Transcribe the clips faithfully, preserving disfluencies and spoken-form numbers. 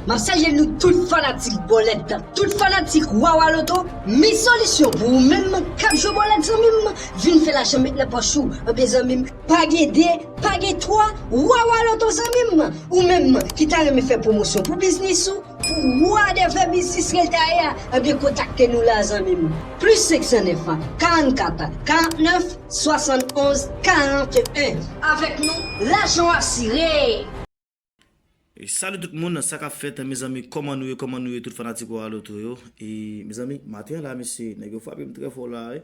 M ap salye nou tout fanatik bòlèt, tout fanatik Wawa Loto. Mi solisyon pou ou menm k ap jwe bòlèt, zanmi m. Vin fè lajan met nan pòch ou. Ebyen, zanmi m, pa gen de, pa gen twa, Wawa Loto, zanmi m. Ou menm ki ta renmen fè pwomosyon pou biznis ou, pou whatever biznis ke l ta ye a, ebyen, kontakte nou la, zanmi m. Plis senk san nèf, karannkat, karannèf, swasannonz, karanteyen. Avèk nou, lajan w asire. E salut tout moun, sa k ap fèt, mezanmi, kòman nou ye, kòman nou ye, tout fanatik Wawa Loto yo. E, mezanmi, maten an la, mesye, nèg yo frape m trè fò la, wi.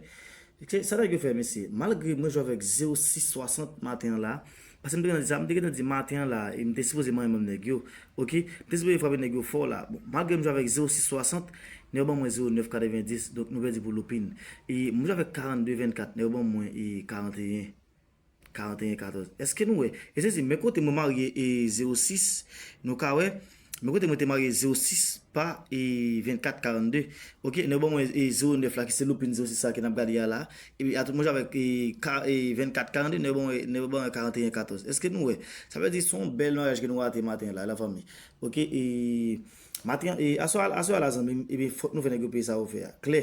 Se sa nèg yo fè, mesye. Malgre mwen jwe avèk zewo sis swasant maten an la, paske m te gentan di sa, m te gentan di maten an la, e m te sipoze manyen menm nèg yo, oke? M te sipoze frape nèg yo fò la. Bon, malgre m jwe avèk zewo sis swasant, nèg yo ban mwen zewo nèf katrevendis, donk nou pèdi pou loupin. E m jwe avèk karannde vennkat, nèg yo ban mwen e karanteyen. Karanteyen katòz. Èske nou wè? E se si, men kote mwen marye e zewo sis, nou ka wè, men kote mwen te marye zewo sis pa e vennkat karannde. Oke, nèg ban mwen e zewo nèf la ki se loupin zewo sis sa ke n ap gade a la. Epi atout mwen avèk e, ka, e vennkat karannde, nèg ban mwen, nèg ban mwen karanteyen katòz. Èske nou wè? Sa vle di se yon bèl maryaj ke nou rate maten an la, la fanmi. Oke, e maten, e aswè, aswè a la zanmi m, ebyen fòk nou fè nèg yo peye sa yo fè a. Klè.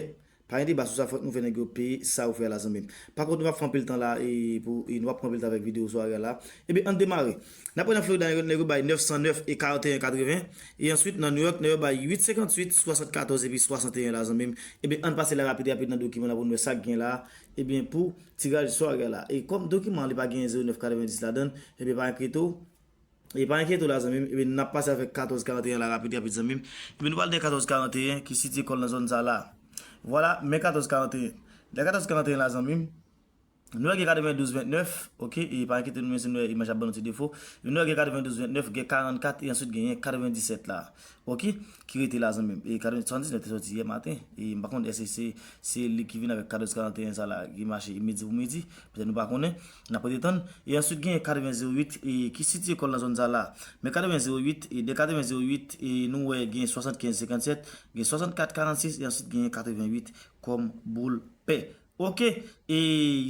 Pa gen deba sou sa, fòk nou fè nèg yo peye sa yo fè a la zanmi m. Pa kont nou p ap fè anpil tan la e pou e nou p ap pran anpil tan avèk videyo sware a la. Ebyen ann demare. N ap wè nan Florida nèg yo bay nèf san nèf e karanteyen katreven. E answit nan New York nèg yo bay uit senkannwit, swasannkatòz epi swasanteyen la zanmi m. Ebyen ann pase la rapid rapid nan dokiman la pou n wè sa k gen la. Ebyen pou tiraj sware a la. E kòm dokiman an li pa gen zewo nèf katrevendis ladan l, ebyen pa enkyete w. E pa enkyete w la zanmi m, ebyen n ap pase avèk katòz karanteyen la rapid rapid zanmi m. Ebyen nou pral dèyè katòz karanteyen ki sitiye kò l nan zòn sa la. Vwala, men katòz karanteyen. Dèyè katòz karanteyen la zanmi m, nou wè gen katrevendouz vennèf, oke, e pa enkyete nou menm si nou wè imaj ap ban nou ti defo. Ebyen nou wè gen katrevendouz vennèf, gen karannkat e answit genyen katrevendisèt la. Oke, ki rete la zanmi m. E katreven, swasanndiznèf te sòti yè maten. E m pa konn èske se, se li ki vin avèk katòz karanteyen sa la, ki mache midi pou midi. Petèt nou pa konnen. N ap rete tann. E answit genyen katreven zewo uit e ki sitiye kò l nan zòn sa la. Men katreven zewo uit, e de katreven zewo uit, e nou wè gen swasannkenz senkannsèt, gen swasannkat karannsis, e answit genyen katreven uit kòm boul pè. Oke, e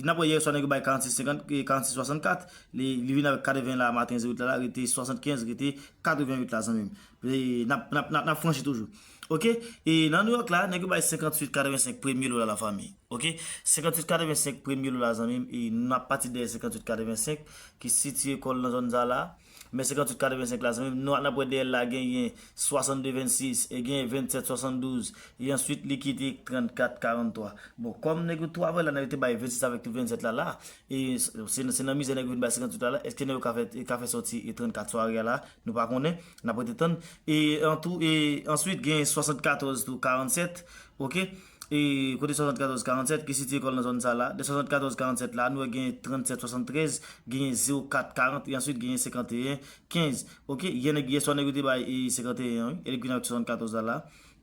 n ap wè yè swa nèg yo bay karannsis senkant, e karannsis swasannkat, li, li vin avèk katreven la maten zewo uit la, la rete swasannkenz, rete katreven uit la zanmi m. E n ap, n ap, n ap, n ap franchi toujou. Oke, e nan New York la, nèg yo bay senkantuit katrevensenk premye lo la, la fanmi. Oke, senkantuit katrevensenk premye lo la zanmi m, e n ap pati dèyè senkantuit katrevensenk ki sitiye kò l nan zòn sa la. Men senkantuit katrevensenk la zanmi m, nou n ap wè dèyè l la genyen swasannde vennsis, e genyen vennsèt swasanndouz, e answit li kite trannkat karanntwa. Bon, kòm nèg yo tou avè la, nèg yo te bay vennsis avèk tout vennsèt la la, e se, se nan mizè nèg yo vin bay senkantuit la la, èske nèg yo ka fè, ka fè sòti e trannkat sware a la? Nou pa konnen, n ap rete tann. E an tou, e answit gen swasannkatòz tou karannsèt, oke? E kote swasannkatòz karannsèt ki sitiye kò l nan zòn sa la. De swasannkatòz karannsèt la, nou wè gen trannsèt swasanntrèz, gen zewo kat karant, e answit gen senkanteyen kenz. Oke, yè nèg, yè swa nèg yo te bay e senkanteyen an, wi. E li vin avèk swasannkatòz la la.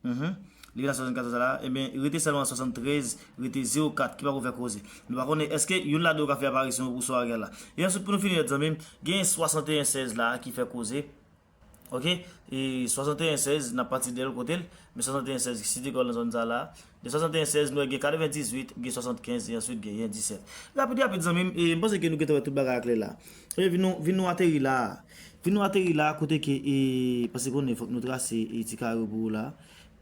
Mhm. Li vin ak swasannkatòz la la. Ebyen, rete sèlman swasanntrèz, rete zewo kat ki pako fè koze. Nou pa konnen èske youn ladan yo ka fè aparisyon pou sware a la. E answit, pou nou fini nèt, zanmi m, gen swasanteyen sèz la ki fè koze. Oke? E swasanteyen sèz, n ap pati dèyè l kote l, men swasanteyen sèz ki sitiye kò l nan zòn sa la. De swasanteyen sèz, nou wè gen katrevendizuit, gen swasannkenz, e answit genyen disèt. Rapid, rapid, zanmi m, e m panse ke nou gentan wè tout bagay aklè la. E vin nou, vin nou ateri la. Vin nou ateri la, kote ke, e, paske konnen fòk nou trase, e, ti kare pou ou la,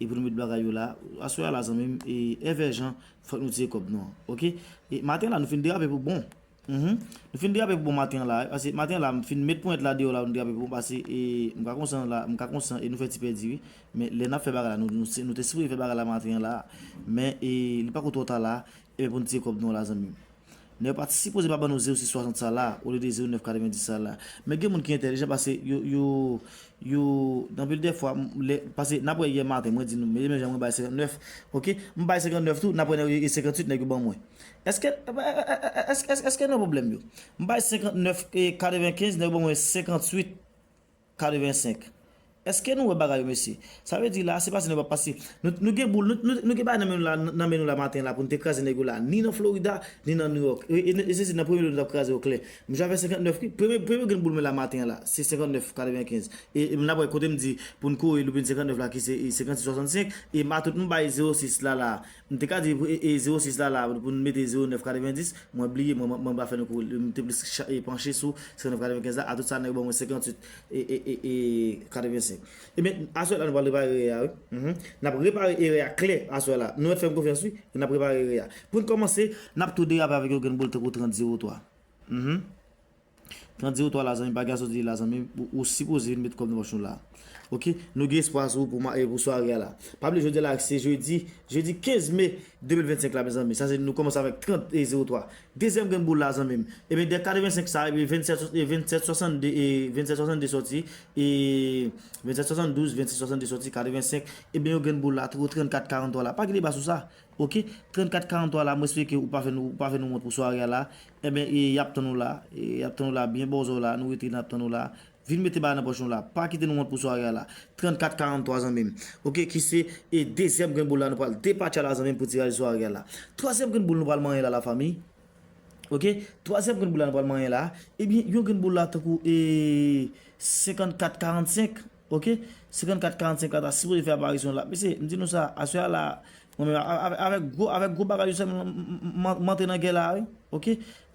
e pou nou met bagay yo la. Aswè a la, zanmi m, e, Evèjan, fòk nou tire kòb nou an. Oke? E maten la, nou fin derape pou bon. Mhm. Nou fin derape pou bon maten an la, wi. Paske maten an la, m fin met ponyèt la deyò la, nou derape pou bon, paske, e, m ka konsan la, m ka konsan, e nou fè ti pèdi, wi. Men lè n ap fè bagay la, nou, nou, se- nou te sipoze fè bagay la maten an la. Men, e, li pako twò ta la, e pou n tire kòb nou an la, zanmi m. Nèg yo pa t sipoze pa ban nou zewo sis swasant sa la, olye de zewo nèf katrevendis sa la. Men gen moun ki entèlijan, paske yo, yo, yo, anpil de fwa, m- lè, paske n ap wè yè maten, mwen di nou, men jan mwen bay senkantnèf, oke? M bay senkantnèf tou, n ap wè nèg yo, e senkantuit nèg yo ban mwen. Èske, èske, èske, èske, èske nan pwoblèm yo? M bay senkantnèf e katrevenkenz, nèg yo ban mwen senkantuit katrevensenk. Èske nou wè bagay yo, mesye? Sa vle di la, se pa si nou pa pase. Nou, nou gen boul, nou, nou, nou gen bagay nan men nou la, nan men nou la maten la pou nou te kraze nèg yo la, ni nan Florida, ni nan New York. E, e, e se, se nan premye lo nou t ap kraze yo klè. M jwe avèk senkantnèf, wi. Premye, premye grenn boul mwen la maten an la, se senkantnèf katrevenkenz. E, e m ap wè kote m di pou n kore loupin senkantnèf la ki se, e, senkansis swasannsenk. E matout m bay zewo sis la la. M te ka di e, e zewo sis la la pou n mete zewo nèf katrevendis, mwen bliye, mwen, mwen, mwen pa fè nou kouri. M te plis cha- e panche sou senkantnèf katrevenkenz la, atout sa nèg ban mwen senkantuit e, e, e, e katrevensenk. Ebyen, aswè la nou pral repare erè a, wi. Mhm. N ap repare erè a klè aswè la. Nou mèt fè m konfyans, wi. N ap repare erè a. Pou n kòmanse, n ap tou derape avèk yon grenn boul tankou trant zewo twa. Mhm. Trant zewo twa la, zanmi, bagay a soti la, zanmi, ou, ou sipoze vin met kòb nan pòch nou la. Ok? Nou gen espwa sou ou pou, ma- eh, pou sware a la. Pa bliye, jodi a la, se jedi, jedi kenz me de mil vennsenk la, mezanmi. Sa se nou kòmanse avèk trant zewo twa. Dezyèm grenn boul la, zanmi m. Ebyen, de katrevensenk sa, epi vennsèt, e vennsèt swasannde, e vennsèt swasannde soti, e vennsèt swasanndouz, vennsèt swasannde soti, katrevensenk, ebyen, yon grenn boul la, trannkat karanntwa la. Pa gen deba sou sa. Ok? Trannkat karanntwa la, mwen espere ke ou pa fè nou, ou pa fè nou wont pou sware a la. Ebyen, e, y ap tann ou la. E, y ap tann ou la, byen bòzò la, nou rete n ap tann ou la. Vin mete bagay nan pòch nou la. Pa kite nou wont pou sware a la. Trannkat karanntwa, zanmi m. Ok, ki se, e, dezyèm grenn boul la, nou pral depatcha la, zanmi m, pou tiraj sware a la. Twazyèm grenn boul nou pral manyen la, lafanmi. Ok? Twazyèm grenn boul la, nou pral manyen la. Ebyen, yon grenn boul la, tankou, e, senkannkat karannsenk. Ok? Senkannkat karannsenk la, ta sipoze fè aparisyon la. Mesye, m di nou sa, aswè a la, mwen menm, a- a- avèk gwo, avèk gwo bagay yo sèlman, m- m- m- m antre nan gè la, wi. Ok?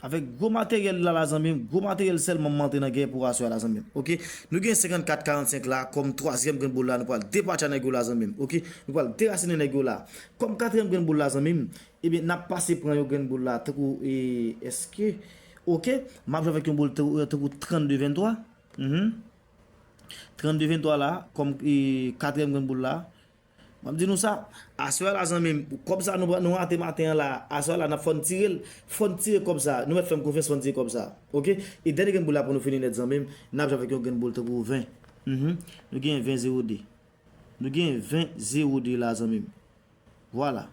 Avèk gwo materyèl la, la, zanmi m, gwo materyèl sèlman m antre nan gè pou aswè a la, zanmi m. Ok? Nou gen senkannkat karannsenk la, kòm twazyèm grenn boul la, nou pral depatcha nèg yo la, zanmi m. Ok? Nou pral derasinen nèg yo la. Kòm katriyèm grenn boul la, zanmi m, ebyen, n ap pase pran yon grenn boul la, tankou, e, èske, ok, m ap jwe avèk yon boul tankou, tankou trannde venntwa. Mhm. Trannde venntwa la, kòm, e, katriyèm grenn boul la. M ap di nou sa, aswè a la, zanmi m, kòb sa nou, nou rate maten an la, aswè a la, n ap fò n tire l, fò n tire kòb sa, nou mèt fè m konfyans, fò n tire kòb sa, ok? E dènye grenn boul la pou nou fini nèt, zanmi m, n ap jwe avèk yon grenn boul tankou ven. Mhm. Nou gen ven zewo de. Nou gen ven zewo de la, zanmi m. Vwala.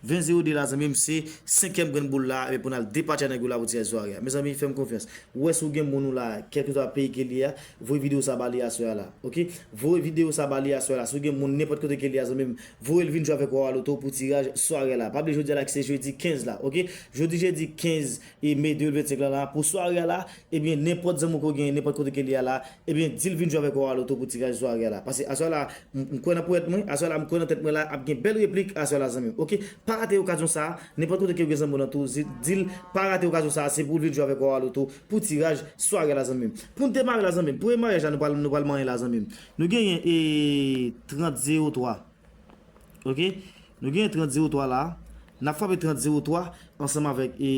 Ven zewo de la, zanmi m, se senkyèm grenn boul la, e pou n al depatcha nèg yo la pou tiraj sware a. Mezanmi, fè m konfyans. Ou wè si w gen moun ou la, kèlkeswa peyi ke li ye a, voye videyo sa ba li aswè a la. Ok? Voye videyo sa ba li aswè a la. Si w gen moun nenpòt kote ke li ye a, zanmi m, voye l vin jwe avèk Wawa Loto pou tiraj sware a la. Pa bliye jodi a la ki se jedi kenz la. Ok? Jodi jedi kenz e me de mil vennsenk la, la, pou sware a la, ebyen, nenpòt zanmi w ke w genyen, nenpòt kote ke li ye a la, ebyen, di l vin jwe avèk Wawa Loto pou tiraj sware a la. Paske aswè a la, m m kwè nan ponyèt mwen, aswè la, m kwè nan tèt mwen la, ap gen bèl replik aswè la, zanmi m. Ok? Pa rate okazyon sa a, nenpòt kote ke w gen zanmi w nan tou, di l pa rate okazyon sa a, se pou l vin jwe avèk Wawa Loto pou tiraj sware a la, zanmi m. Pou n demare la, zanmi m, premye maryaj la, nou pral, nou pral manyen la, zanmi m. Nou genyen, e, trant zewo twa. Ok? Nou genyen trant zewo twa la. N ap frape trant zewo twa ansanm avèk, e,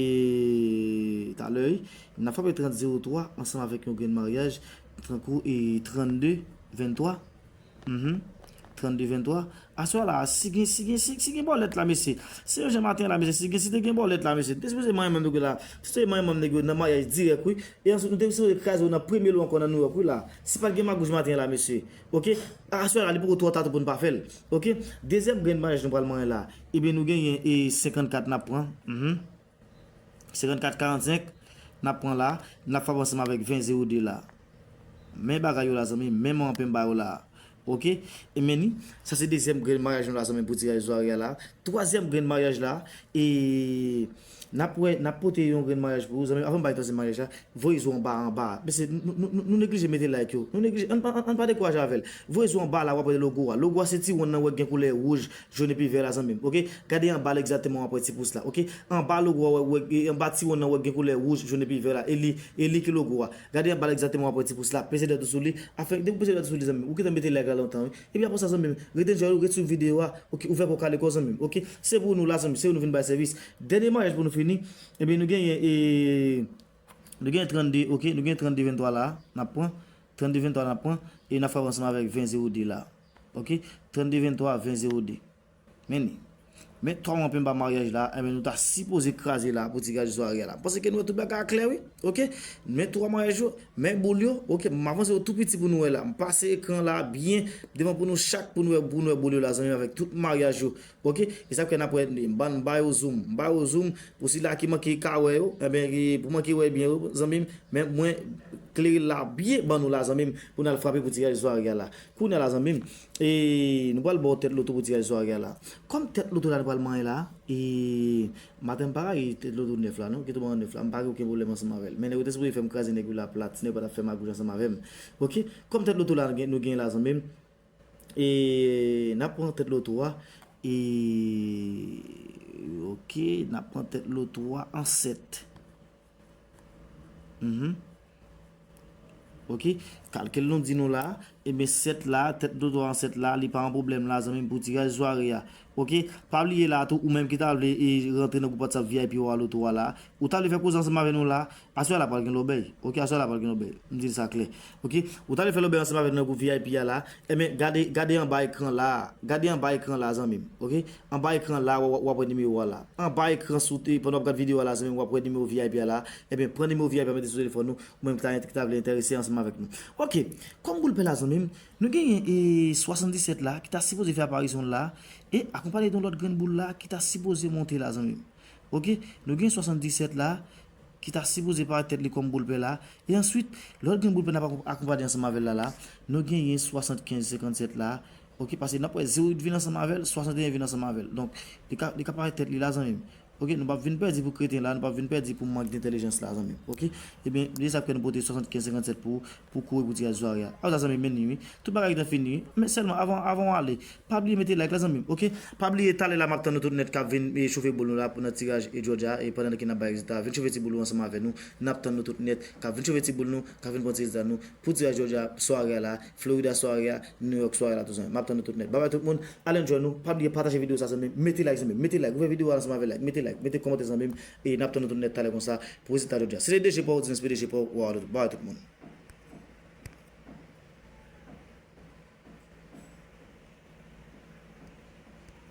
talè, wi. N ap frape trant zewo twa ansanm avèk yon grenn maryaj, tankou, e, trannde venntwa. Mhm. Trannde venntwa. Aswè la, si gen, si gen, si, si gen bòlèt la, mesye. Se yon jan maten la, mesye. Si gen, si te gen bòlèt la, mesye. Te sipoze manyen manm nèg yo la. Te sipoze manyen manm nèg yo nan maryaj dirèk, wi. E answit, nou te sipoze kraze yo nan premye lo ankò nan Nouyòk, wi, la. Si pa t gen magouj maten la, mesye. Ok? Aswè la, li poko twò ta tou pou n pa fè l. Ok? Dezyèm grenn maryaj nou pral manyen la. Ebyen, nou genyen, e, senkannkat n ap pran. Mhm. Senkannkat karannsenk, n ap pran la, n ap frape ansanm avèk ven zewo de la. Men bagay yo la, zanmi, men manpen ba yo la. Ok? E men ni, sa se dezyèm grenn maryaj nou la, zanmi, pou tiraj sware a la. Twazyèm grenn maryaj la, e n ap wè, n ap pote yon grenn maryaj pou ou, zanmi. Avan m bay twazyèm maryaj la, voye zo anba, anba. Mesye, nou, nou, nou, nou neglije mete like yo. Nou neglije, ann, ann, ann pa dekouraje avè l. Voye zo anba la, w ap wè logo a. Logo a se ti wonn nan w wè gen koulè wouj, jòn epi vè la, zanmi m. Ok? Gade anba la egzakteman w ap wè ti pous la. Ok? Anba logo a, w wè, e, anba ti wonn nan w wè gen koulè wouj, jòn epi vè la. E li, e li ki logo a. Gade anba la egzakteman w ap wè ti pous la. Peze dwèt ou sou li. Afè, depi w peze dwèt ou sou li, zanmi m, ou gentan mete like la lontan, wi. Epi apre sa, zanmi m, rete enjoy ou, ret sou videyo a. Ok? Ouvè kò w kale kò w, zanmi m. Ok? Se pou nou la, zanmi m. Se pou nou vin bay sèvis. Dènye maryaj pou nou fini. Ebyen, nou genyen, e, nou genyen trannde, ok? Nou genyen trannde venntwa la. N ap pran. Trannde venntwa n ap pran. E n ap frape ansanm avèk ven zewo de la. Ok? Trannde venntwa, ven zewo de. Men li. Men twa manpen ba maryaj la, enben nou ta sipoze kraze la pou tiraj sware a la. M panse ke nou wè tout bagay a klè, wi. Ok? Men twa maryaj yo, men boul yo. Ok? M avanse yo tou piti pou nou wè la. M pase ekran la byen devan pou nou chak, pou nou wè, pou nou wè boul yo la, zanmi m, avèk tout maryaj yo. Ok? E sa k fè n ap wè, m ba, m ba yo zoom. M ba yo zoom pou sila ki manke ka wè yo. Enben, ki, pou manke wè byen yo, zanmi m. Men mwen klere l la byen ban nou la, zanmi m, pou n al frape pou tiraj sware a la. Kounye a la, zanmi m, e, nou pral ba w tèt loto pou tiraj sware a la. Kòm tèt loto la nou pral manyen la, e, maten m pa rayi tèt loto nèf la, non, kite w ban nèf la, m pa gen okenn pwoblèm ansanm avè l. Men nèg yo te sipoze fè m kraze nèg yo la plat, si nèg yo pa t ap fè magouj ansanm avè m. Ok? Kòm tèt loto la nou gen, nou gen la, zanmi m, e, n ap pran tèt loto a, e, ok, n ap pran tèt loto a an sèt. Mhm. Ok. Kalkil nou di nou la, ebyen sèt la, tèt loto an sèt la, li pa yon pwoblèm la, zanmi m, pou tiraj sware a. Oke? Pa bliye la tou, ou menm ki ta vle e rantre nan gwoup WhatsApp V I P Wa Loto a la, ou ta vle fè koze ansanm avè nou la, aswè a la pral gen lòbèy. Oke? Aswè a la pral gen lòbèy. M di l sa klè. Oke? Ou ta vle fè lòbèy ansanm avè nou nan gwoup V I P a la, ebyen gade, gade anba ekran la, gade anba ekran la, zanmi m. Oke? Anba ekran la, w, w, w ap wè nimewo a la. Anba ekran sou te, pandan w ap gade videyo a la, zanmi m, w ap wè nimewo V I P a la. Ebyen, pran nimewo V I P a, mete sou telefòn nou, ou menm ki ta, ki ta vle enterese ansanm avèk nou. Oke, kòm boul pè la, zanmi m, nou genyen e swasanndisèt la, ki ta sipoze fè aparisyon l la, e akonpanye de yon lòt grenn boul la, ki ta sipoze monte la, zanmi m. Oke, nou gen swasanndisèt la, ki ta sipoze parèt tèt li kòm boul pè la, e answit, lòt grenn boul pè n ap akonpanye ansanm avè l la, la, nou genyen swasannkenz senkannsèt la, oke, paske n ap wè zewo uit vin ansanm avè l, swasanteyen vin ansanm avè l. Donk, li ka, li ka parèt tèt li la, zanmi m. Oke, nou p ap vin pèdi pou kreten la, nou p ap vin pèdi pou mank dentèlijans la, zanmi m. Oke? Ebyen, li sa k fè nou pote swasankenz senkannsèt pou, pou kouri pou tiraj sware a. Apre sa, zanmi m, men li, wi. Tout bagay gentan fini, wi. Men sèlman, avan, avan w ale, pa bliye mete like la, zanmi m. Oke? Pa bliye, talè la, m ap tann nou tout nèt k ap vin e chofe boul nou la pou nan tiraj e Georgia, e pandan ke n ap bay rezilta, vin chofe ti boul ou ansanm avè nou. N ap tann nou tout nèt k ap vin chofe ti boul nou, k ap vin pran ti rezilta nou pou tiraj Georgia, sware a la, Florida sware a, New York sware la, tou zanmi m. M ap tann nou tout nèt. Babay tout moun, al enjoy nou. Pa bliye pataje videyo sa, zanmi m. Mete like, zanmi m. Mete like. Ou wè videyo a ansanm avè like. Mete like. Mete kòmantè, zanmi m. E n ap tann nou tout nèt talè konsa pou rezilta Georgia. Se te D J pa w, Dines P D G pa w. Babay tout moun.